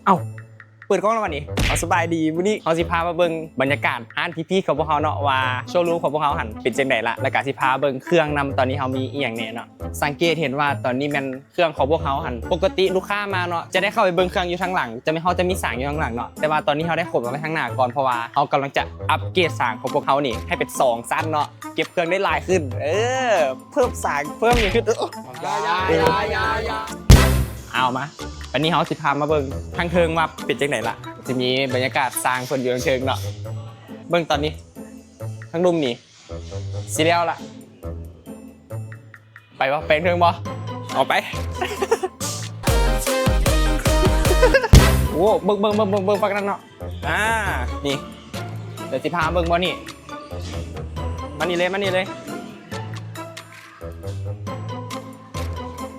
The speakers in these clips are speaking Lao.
ເອົ້າ ເປີດກ້ອງແລ້ວຫວານີ້? ເອົາ ສະບາຍດີ ມື້ນີ້ເຮົາຊິພາມາເບິ່ງບັນຍາກາດຮ້ານພີພີຂອງພວກເຮົາເນາະ ວ່າໂຊຣູມຂອງພວກເຮົາຫັ້ນເປັນຈັ່ງໃດລະ ແລ້ວກະຊິພາເບິ່ງເຄື່ອງນຳ ຕອນນີ້ເຮົາມີອີ່ຫຍັງແດ່ເນາະ. ສັງເກດເຫັນວ່າຕອນນີ້ແມ່ນເຄື່ອງຂອງພວກເຮົາຫັ້ນ ປົກກະຕິລູກຄ້າມາເນາະ ຈະໄດ້ເຂົ້າໄປເບິ່ງເຄື່ອງຢູ່ທາງຫຼັງ ຈະແມ່ນເຮົາຈະມີສາງຢູ່ທາງຫຼັງເນາະ ແຕ່ວ່າຕອນນີ້ເຮົາໄດ້ຂົນອອກໄປທາງໜ້າກ່ອນ ເພາະວ່າເຮົາກຳລັງຈະອັບເກຣດສາງຂອງພວກເຮົານີ້ໃຫ້ເປັນສອງຊັ້ນເນາະ ເກັບເຄື່ອງໄດ້ຫຼາຍຂຶ້ນ ເອີ ເພີ່ມສາງ ເພີ່ມຫຍັງຂຶ້ນ ເອີ ເອົາມາ ບາດນີ້ເຮົາຊິພາມາເບິ່ງທາງເທິງວ່າເປັນຈັ່ງໃດລະ ຊິມີບັນຍາກາດຊ່າງເພິ່ນຢູ່ທາງເທິງເນາະ ເບິ່ງຕອນນີ້ ທາງລຸ່ມນີ້ຊິແລ້ວລະ ໄປບໍ່ ໄປເທິງບໍ່ ອອກໄປ ໂອ້ ເບິ່ງ ເບິ່ງ ເບິ່ງ ເບິ່ງ ເບິ່ງຝັ່ງນັ້ນເນາະ ອ່າ ນີ້ ດຽວຊິພາເບິ່ງບ່ອນນີ້ ມານີ້ເລີຍ ມານີ້ເລີຍ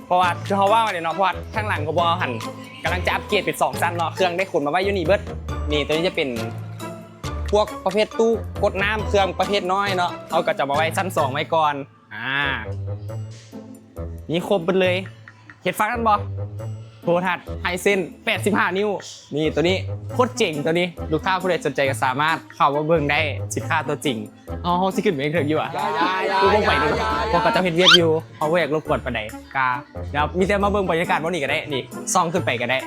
ເພາະວ່າຄືເຮົາວ່າໄວ້ເນາະ ເພາະວ່າທາງຫຼັງຂອງພວກເຮົາຫັ້ນກຳລັງຈະອັບເກຣດເປັນສອງຊັ້ນເນາະ ເຄື່ອງໄດ້ຂົນມາໄວ້ຢູ່ນີ້ເບິດ ນີ້ ໂຕນີ້ຈະເປັນພວກປະເພດຕູ້ກົດນ້ຳ ເຄື່ອງປະເພດນ້ອຍເນາະ ເຮົາກໍຈະມາໄວ້ຊັ້ນສອງໄວ້ກ່ອນ ອ່າ ມີຄົບເບິດເລີຍ ເຫັນຝັ່ງນັ້ນບໍ່ ໂທລະທັດໄຮເຊັນແປດສິບຫ້ານິ້ວ ນີ້ ໂຕນີ້ໂຄດເຈັງ ໂຕນີ້ ລູກຄ້າຜູ້ໃດສົນໃຈກໍສາມາດເຂົ້າມາເບິ່ງໄດ້ ສິນຄ້າຕົວຈິງ ເຮົາ ເຮົາຊິຂຶ້ນໄປເທິງຢູ່ຫວາ ບໍ່ ບໍ່ໄປດີກວ່າ ເພາະເຂົາເຈົ້າເຮັດວຽກຢູ່ ເຮົາບໍ່ຢາກລົບກວນປານໃດ ກະ ດຽວມີແຕ່ມາເບິ່ງບັນຍາກາດບ່ອນນີ້ກໍໄດ້ ນີ້ ສ່ອງຂຶ້ນໄປກໍໄດ້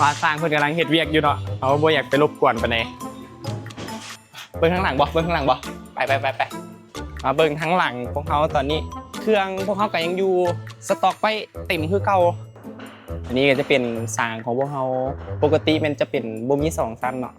ວ່າຊ່າງເພິ່ນກຳລັງເຮັດວຽກຢູ່ເນາະ ເຮົາບໍ່ຢາກໄປລົບກວນປານໃດ ເບິ່ງທາງຫຼັງບໍ່ ເບິ່ງທາງຫຼັງບໍ່ ໄປ ໄປ ໄປ ໄປ ມາເບິ່ງທາງຫຼັງພວກເຮົາຕອນນີ້ ເຄື່ອງພວກເຮົາກໍຍັງຢູ່ ສະຕັອກໄວ້ເຕັມຄືເກົ່າ ອັນນີ້ກໍຈະເປັນສາງຂອງພວກເຮົາ ປົກກະຕິແມ່ນຈະເປັນບໍ່ມີສອງຊັ້ນເນາະ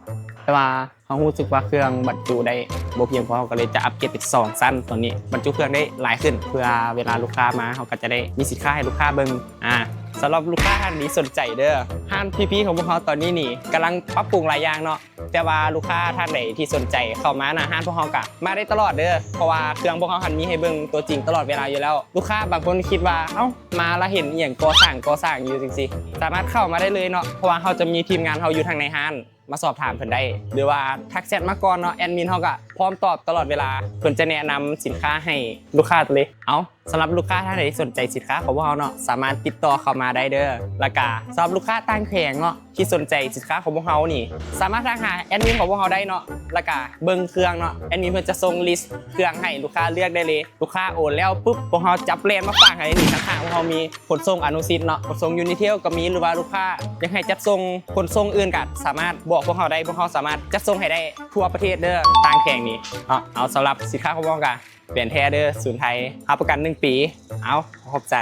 ແຕ່ວ່າ ເຮົາຮູ້ສຶກວ່າເຄື່ອງບັນຈຸໄດ້ບໍ່ພຽງພໍ ເຮົາກໍເລີຍຈະອັບເກຣດເປັນສອງຊັ້ນ ຕອນນີ້ບັນຈຸເຄື່ອງໄດ້ຫຼາຍຂຶ້ນ ເພື່ອເວລາລູກຄ້າມາ ເຮົາກໍຈະໄດ້ມີສິນຄ້າໃຫ້ລູກຄ້າເບິ່ງ ອ່າ ສຳລັບລູກຄ້າທ່ານໃດສົນໃຈເດີ ຮ້ານພີພີຂອງພວກເຮົາຕອນນີ້ນີ້ກຳລັງປັບປຸງຫຼາຍຢ່າງເນາະ ແຕ່ວ່າລູກຄ້າທ່ານໃດທີ່ສົນໃຈເຂົ້າມາໜ້າຮ້ານພວກເຮົາກໍມາໄດ້ຕະຫຼອດເດີ ເພາະວ່າເຄື່ອງພວກເຮົາຫັ້ນມີໃຫ້ເບິ່ງຕົວຈິງຕະຫຼອດເວລາຢູ່ແລ້ວ ລູກຄ້າບາງຄົນຄິດວ່າ ເອົ້າ ມາລະເຫັນອີ່ຫຍັງກໍ່ສ້າງ ກໍ່ສ້າງຢູ່ຈັ່ງຊີ້ ສາມາດເຂົ້າມາໄດ້ເລີຍເນາະ ເພາະວ່າເຮົາຈະມີທີມງານເຮົາຢູ່ທາງໃນຮ້ານ ມາສອບຖາມເພິ່ນໄດ້ ຫຼືວ່າທັກແຊັດມາກ່ອນເນາະ ແອດມິນເຮົາກໍພ້ອມຕອບຕະຫຼອດເວລາ ເພິ່ນຈະແນະນຳສິນຄ້າໃຫ້ລູກຄ້າເລີຍ ເອົ້າ ສຳລັບລູກຄ້າທ່ານໃດທີ່ສົນໃຈສິນຄ້າຂອງພວກເຮົາເນາະ ສາມາດຕິດຕໍ່ເຂົ້າມາໄດ້ເດີ ແລ້ວກະສຳລັບລູກຄ້າຕ່າງແຂວງເນາະ ທີ່ສົນໃຈສິນຄ້າຂອງພວກເຮົານີ້ ສາມາດທັກຫາແອດມິນຂອງພວກເຮົາໄດ້ເນາະ ແລ້ວກະເບິ່ງເຄື່ອງເນາະ ແອດມິນເພິ່ນຈະສົ່ງລິສເຄື່ອງໃຫ້ລູກຄ້າເລືອກໄດ້ເລີຍ ລູກຄ້າໂອນແລ້ວປຶບ ພວກເຮົາຈັບແລ່ນມາຝາກໃຫ້ນີ້ ທາງຂ້າງພວກເຮົາມີຂົນສົ່ງອະນຸສິດເນາະ ຂົນສົ່ງຢູນິເທວກໍມີ ຫຼືວ່າລູກຄ້າຢາກໃຫ້ຈັດສົ່ງຂົນສົ່ງອື່ນກໍສາມາດບອກພວກເຮົາໄດ້ ພວກເຮົາສາມາດຈັດສົ່ງໃຫ້ໄດ້ທົ່ວປະເທດເດີ ຕ່າງແຂວງນີ້ເນາະ ເອົາ ສຳລັບສິນຄ້າຂອງພວກເຮົາກໍແບຣນແທ້ເດີ ສູນໄທ ຮັບປະກັນໜຶ່ງປີ ເອົາ ຂອບໃຈ.